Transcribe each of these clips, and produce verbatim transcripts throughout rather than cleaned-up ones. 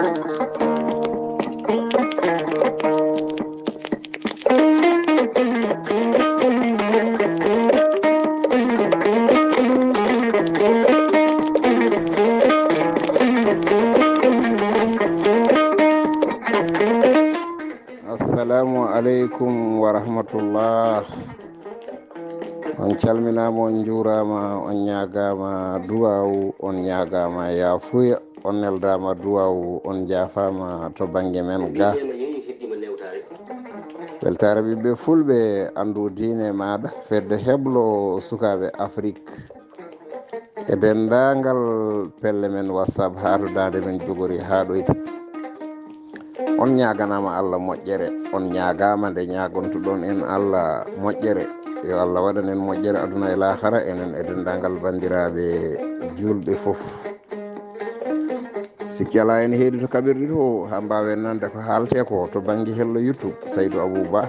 Assalamu aleykum wa rahmatullah. On calminaama, on njuuraama, on ñaagaama duwaawu, on ñaagaama yaafuya, on neldaama duwaawu, on njaafaama to bannge men ga. Weltaare ɓiɓɓe fulɓe, anndu diine maaɗa, fedde heblo sukaaɓe Afrik. E denndaangal pelle men WhatsApp haa to daande men jogori haa ɗoyta. On ñaaganaama Allah moƴƴere, on ñaagaama nde ñaagontoɗon en Allah moƴƴere. Yo Allah waɗan en moƴƴere aduna e laakara, enen e denndaangal banndiraaɓe juulɓe fof. Sikki alaa ene heedi to kaɓirɗe to, haa mbaawen nande ko haaltee ko to bannge hello YouTube, Saydou Abou Ba.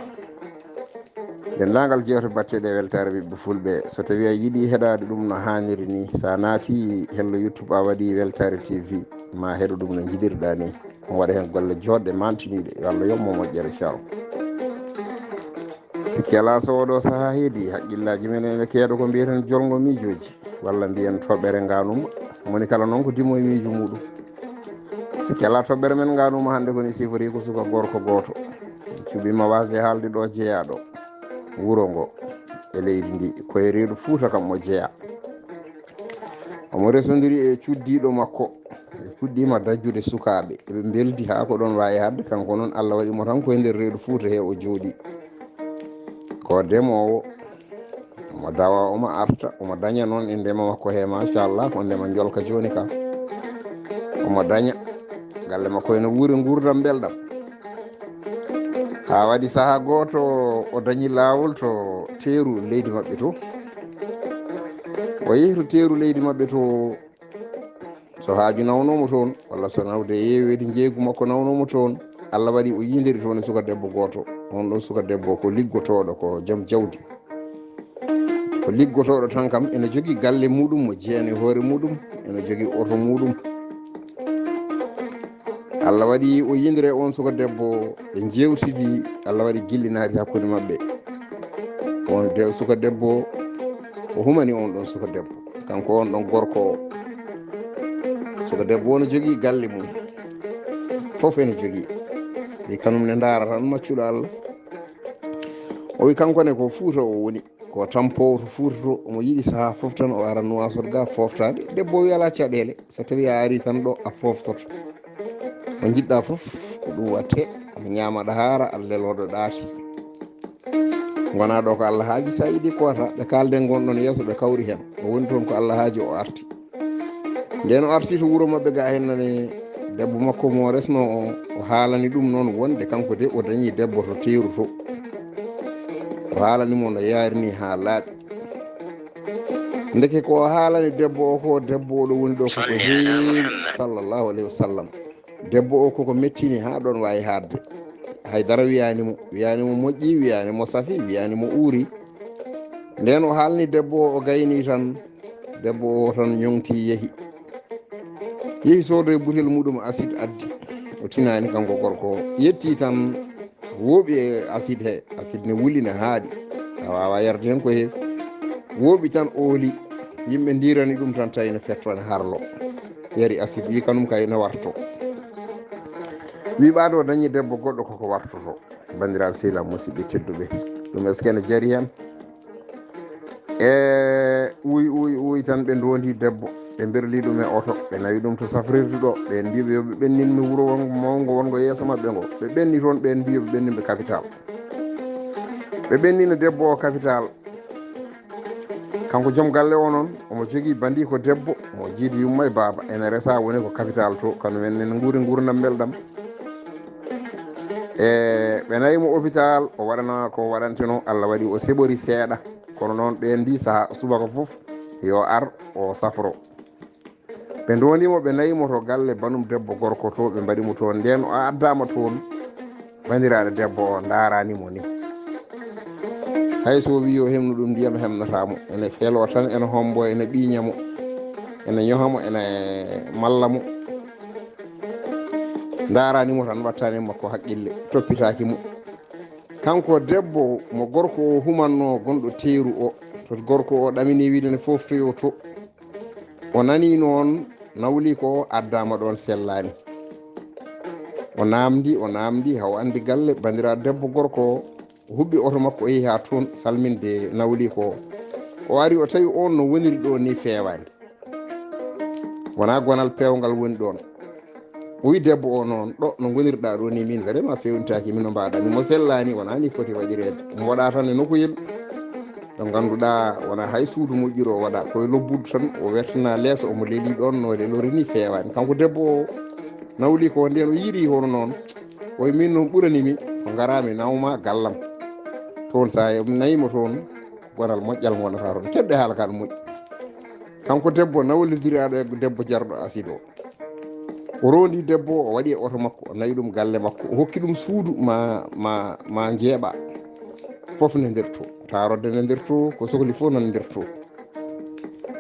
Denndaangal jewte batteɗe e weltaare ɓiɓɓe fulɓe, so tawii a yiɗi heɗaade ɗum no haaniri ni, so a naati hello YouTube a waɗi weltaare T V, ma heɗo ɗum no njiɗirɗa ni. On waɗa heen golle jooɗɗe mantiniiɗe, yo Allah yoɓ mo moƴƴere, ciao. Sikki alaa so oɗo sahaa heedi, haqqillaaji men ene keeɗo ko mbiyeten jolngo miijooji, walla mbiyen toɓɓere ngaanuma. Moni kala noon ko dimo e miijo muuɗum. Sikki alaa toɓɓere men ngaanuma hannde ko ni sifori ko suka gorko gooto. Cuɓiima waasde haalde ɗo jeyaaɗo wuro ngo e leydi ndi, ko e reedu Fuuta kam o jeyaa. Omo resondiri e cuddiiɗo makko. Ɓe puɗɗiima dajjude sukaaɓe. Eɓe mbeldi haa ko ɗoon waawi haaɗde. Kanko noon, Allah waɗi mo tan ko e nder reedu Fuuta he o jooɗii. Ko demoowo. Omo dawa, omo arta, omo daña noon e ndema makko he, machallah, ko ndema njolka jooni ka. Omo daña. Galle makko ene wuuri nguurndam mbelɗam. Haa waɗi sahaa gooto, o dañi laawol to teeru leydi maɓɓe to. O yehi to teeru leydi maɓɓe to, so haaju nawnooma toon, walla so nawde yeeweede njeeygu makko nawnooma toon, Allah waɗi o yiindiri toon e suka debbo gooto. On ɗon suka debbo ko liggotooɗo, ko jom jawdi. Ko liggotooɗo tan kam, ene jogii galle muuɗum, mo jeyan e hoore muuɗum, ene jogii oto muuɗum. Allah waɗi o yiindiri e on suka debbo, ɓe njeewtidi, Allah waɗi gilli naati hakkunde maɓɓe. On de-, suka debbo, o humani on ɗon suka debbo. Kanko on ɗon gorko o. Suka debbo o no jogii galle mum. Fof ene jogii. Wi kanum ne ndaara tan maccuɗo Allah. O wi kanko ne ko Fuuta o woni. Ko tampoowo to Fuuta to, omo yiɗi sahaa fof tan o ara Nuwaasoot ga fooftaade. Debbo o wi alaa caɗeele. So tawii a arii tan ɗo a fooftoto. Ko njiɗɗa fof, ko ɗum waɗte. Aɗa ñaama ɗa haara, aɗa leloo ɗo ɗaati. Ngonaa ɗo ko Allah haaji, so a yiɗi koota, ɓe kaalden ngon ɗon yeeso, ɓe kawri heen. O woni toon ko Allah haaji, o arti. Ndeen o arti to wuro maɓɓe ga heen nani debbo makko mo resnoo o, o haalani ɗum noon wonde kanko de o dañii debbo to teeru to. O haalani mo no yaari ni haa laaɓi. Ndeke ko o haalani debbo o ko, debbo o ɗo woni ɗo ko ko heewi, sallallahu alayhi wa sallam. Debbo o koko mettini haa ɗoon waawi haaɗde. Hay dara wiyaani mo, wiyaani mo moƴƴi, wiyaani mo safi, wiyaani mo uuri. Ndeen o haalni debbo o, o gayni tan, debbo o tan ñoŋti yehi. Yehi soodoyi butel muɗum acide addi. O tinaani kanko gorko o. Yetti tan wooɓi e acide he. Acide ne wuli, ne haaɗi. A waawaa yarde heen ko heewi. Wooɓi tan ooli. Yimɓe ndiirani ɗum tan tawi ne fetto ne harlo. Yari acide, wi kanum kay ne warto. Wi ɓaado dañi debbo goɗɗo koko wartoto. Banndiraaɓe sehilaaɓe musidɓe tedduɓe. Ɗum est-ce que ne jari heen? E uwi, uwi, uwi tan ɓe ndondi debbo. Ɓe mberli ɗum e oto. Ɓe nawi ɗum to safrirdu ɗo. Ɓe mbi ɓe yo ɓe ɓennin mi wuro won-, mawngo wongo yeeso maɓɓe ngo. Ɓe ɓenni toon, ɓe mbi yo ɓe ɓennin ɓe capital. Ɓe ɓennina debbo o capital. Kanko joom galle o noon, omo jogii bandiiko debbo, mo jiidi yumma e baaba. Ene resa woni ko capital to, kano men ene nguuri nguurndam mbelɗam. E ɓe nayi mo hôpital, o waɗana ko waɗanteno, Allah waɗi o seɓori seeɗa. Kono noon ɓeen mbi saha subaka fof yo ar o safro. Ɓe ndondimo, ɓe nayi mo to galle banum debbo gorko to, ɓe mbaɗi mo toon. Ndeen o addaama toon, bandiraaɗo debbo o ndaarani mo ni. Hay so o wii yo hemnu ɗum ndiyam, hemnataa mo. Ene feloo tan, ene hombo, ene ɓiiña mo, ene ñoha mo, ene malla mo. Ndaarani mo tan, wattani makko haqqille, toppitaaki mo. Kanko debbo mo gorko o humanno gonɗo teeru o, to gorko o ɗamini wiide ne fooftoyo to, o nani noon nawli ko o addama ɗoon sellaani. O naamndi, o naamndi, haw anndi galle banndiraa debbo gorko o, o huɓɓi oto makko, o yehi haa toon salminde nawli ko o. O ari, o tawi oon no woniri ɗo ni feewaani. Wonaa gonal peewngal woni ɗoon. O wi debbo o noon, ɗo no ngonirɗaa ɗo ni, min vraiment feewnitaaki, min no mbaɗa mi mo sellaani, wonaa ni foti waɗireede. Mo waɗa tan e nokuyel ɗo ngannduɗaa wonaa hay suudu moƴƴuru o waɗa, koye lobbudu tan, o wertina leeso, omo leli ɗoon no lelori ni feewaani. Kanko debbo o nawli ko ndeen o yiiri hono noon, o wi min noon ɓurani mi ko ngaraa mi nawma gallam. Toon so a nayi mo toon, gonal moƴƴal ngonata toon. Keɗɗe haala ka no moƴƴi. Kanko debbo nawlidiraaɗo e debbo jarɗo acide o. O rondi debbo o, o waɗi e oto makko, o nawi ɗum galle makko, o hokki ɗum suudu ma, ma, ma njeeɓa. Fof ne nder to. Taarode ne nder to, ko sohli fof nan nder to.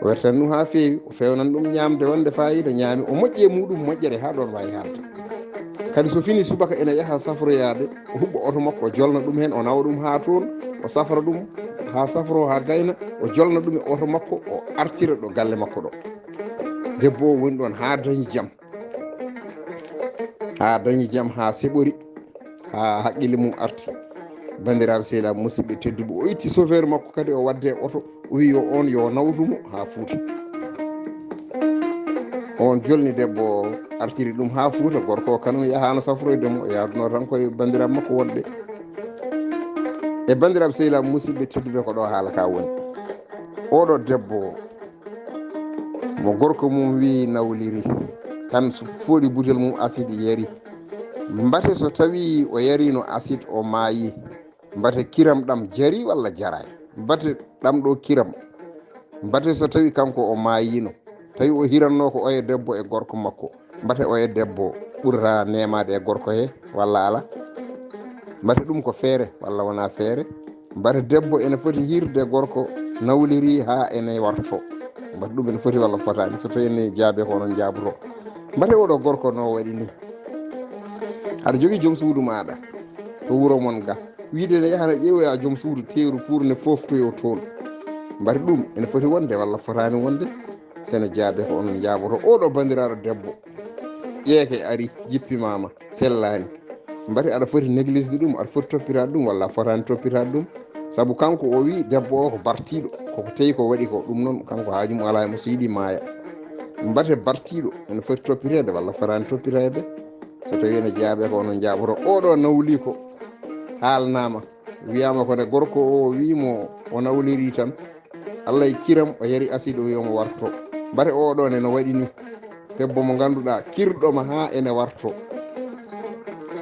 O wertan ɗum haa feewi, o fewnan ɗum ñaamde wonde faayiida, ñaami, o moƴƴi e muɗum moƴƴere haa ɗoon waawi haalde. Kadi so fini subaka ene yaha safroyaade, o huɓɓa oto makko, o jolna ɗum heen, o nawa ɗum haa toon, o safra ɗum haa safro, haa gayna, o jolna ɗum e oto makko, o artira ɗo galle makko ɗo. Debbo o woni ɗoon haa dañi jam. Haa dañi jam, haa seɓori, haa haqqille mum arti. Banndiraaɓe sehilaaɓe musidɓe tedduɓe, o itti chauffeur makko kadi, o wadde e oto, o wi yo oon yo nawtu mo haa Fuuta. Oon jolni debbo o, artiri ɗum haa Fuuta, gorko o kanum yahaano safroyde mo, o yahduno tan koye banndiraaɓe makko woɗɓe. E banndiraaɓe sehilaaɓe musidɓe tedduɓe, ko ɗo haala ka woni. Oɗo debbo o, mo gorko mum wi nawliri, tan so fooɗi butel mum acide yari. Mbate so tawi o yarino acide o maayi, mbate kiram ɗam jari walla jaraani? Mbate ɗam ɗo kiram, mbate so tawi kanko o maayino, tawi o hiranno ko oye debbo e gorko makko, mbate oye debbo ɓurata nemaade e gorko he walla ala? Mbate ɗum ko feere walla wona feere? Mbate debbo ene foti hirde gorko nawliri haa ene warto? Mbate ɗum ene foti walla fotaani? So tawi ene jaabe ko onon jaaboto. Mbate oɗo gorko no waɗi ni? Aɗa jogii joom suudu maaɗa to wuro mon ga. Wiide ne yahana ƴeewoya joom suudu teeru pour ne fooftoyo toon. Mbate ɗum ene foti wonde walla fotaani wonde? Sene jaabe ko onon jaaboto. Oɗo banndiraaɗo debbo, ƴeeke ari, jippimaama, sellaani. Mbate aɗa foti néglisde ɗum, aɗa foti toppitaade ɗum, walla a fotaani toppitaade ɗum? Sabu kanko o wi debbo o ko bartiiɗo, koko tawi ko waɗi ko, ɗum noon kanko haaju mum alaa e mo, so yiɗi maaya. Mbate bartiiɗo ene foti toppiteede walla fotaani toppiteede? So tawi ene jaabe ko onon jaaboto. Oɗo nawli ko haalnaama, wiyaama ko nde gorko o wi mo o nawliri tan, Allah e kiram, o yari acide, o wi omo warto. Mbate oɗo ne no waɗi ni? Debbo mo ngannduɗaa kirɗo ma haa ene warto.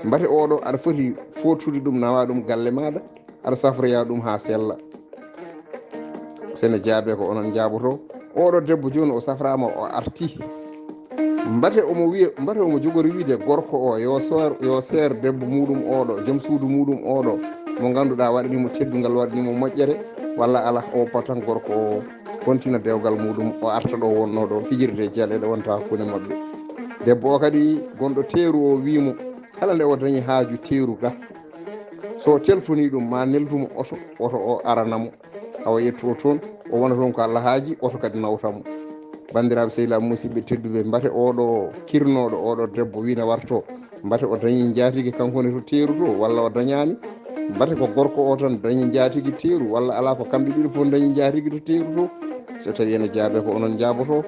Mbate oɗo aɗa foti footude ɗum, nawa ɗum galle maaɗa, aɗa safroya ɗum haa sella? Sene jaabe ko onon jaaboto. Oɗo debbo jooni o safraama, o arti. Mbate omo wiya, mbate omo jogori wiide gorko o yo soor, yo seer debbo muɗum oɗo, joom suudu muɗum oɗo, mo ngannduɗaa waɗani mo teddungal, waɗani mo moƴƴere, walla ala, o patan gorko o kontina dewgal muɗum, o arta ɗo wonno ɗo fijirde e jaleeɗe wonta hakkunde maɓɓe. Debbo o kadi gonɗo teeru o wi mo, kala nde o dañi haaju teeru ga, so o telfoni ɗum, ma neldu mo oto, oto o arana mo. Awa yettu o toon, o wona toon ko Allah haaji, oto kadi nawta mo. Banndiraaɓe sehilaaɓe musidɓe tedduɓe, mbate oɗo kirnooɗo, oɗo debbo wi ne warto, mbate o dañi njaatigi kanko ne to teeru to, walla o dañaani? Mbate ko gorko o tan dañi njaatigi teeru, walla alaa ko kamɓe ɗiɗo fof dañi njaatigi to teeru to? So tawi ene jaabe ko onon jaaboto.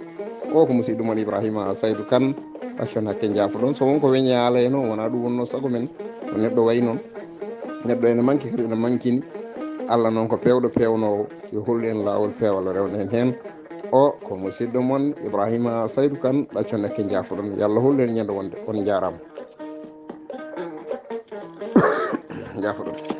O ko musidɗo mon Ibrahima Saydou Kane, accon hakke jaafoɗon. So won ko weñe haala heen o, wonaa ɗum wonno sago men. Ko neɗɗo wayi noon. Neɗɗo ene manki, kadi ene mankini. Allah noon ko peewɗo peewnoowo. Yo hollu en laawol peewal, rewna en heen. O ko musidɗo mon Ibrahima Saydou Kane, ɗaccon hakke jaafoɗon. Yo Allah hollu en ñande wonde. On njaaraama. Jaafoɗon.